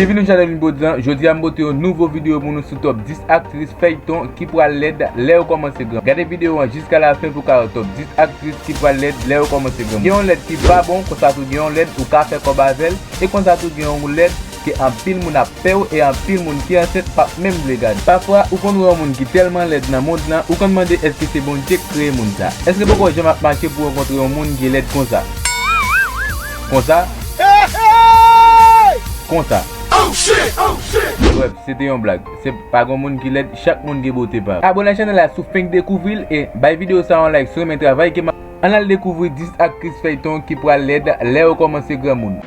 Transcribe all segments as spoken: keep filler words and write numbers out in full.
Byenvini nan chanèl Inbods lan. Jodi a m pote yon nouvo videyo pou nou sou top dis aktris fèyton ki pral lèd lè yo kòmanse granmoun. Gade videyo an jiska lafen pou w ka wè top dis aktris ki pral lèd lè yo kòmanse granmoun. Gen yon lèd ki pa bon, konsa tou gen yon lèd ou ka fè kòb avè l, e konsa tou gen yon lèd ke anpil moun ap pè w e anpil moun ki ansent p ap menm vle gade. Pafwa, ou konn wè yon moun ki tèlman lèd nan mond lan, ou konn mande èske se Bondye k kreye moun sa. Èske poko janm ap mache pou w rankontre yon moun ki lèd konsa? Konsa? Konsa. Brèf, se te yon blag. Se pa gon moun ki lèd, chak moun gen bote pa yo. Abòne ak chanèl la si w fenk dekouvri l e bay videyo sa yon like si w renmen travay ke m ap. Ann al dekouvri dis aktris fèyton ki pral lèd lè yo kòmanse granmoun.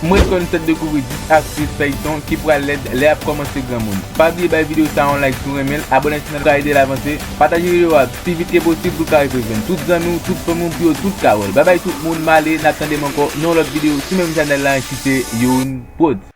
M ret konn sèt dekouvri dis aktris fèyton ki pral lèd lè y ap kòmanse granmoun. Pa bliye bay videyo sa yon like si w renmen l, abòne ak chanèl la ka ede l avanse, pataje videyo a pi vit ke posib pou l ka rive jwenn tout zanmi w, tout fanmi w, pou yo tout ka wè l. Babay tout moun, m ale, n ap tande m ankò nan yon lòt videyo sou menm chanèl la ki se Youn Prodz.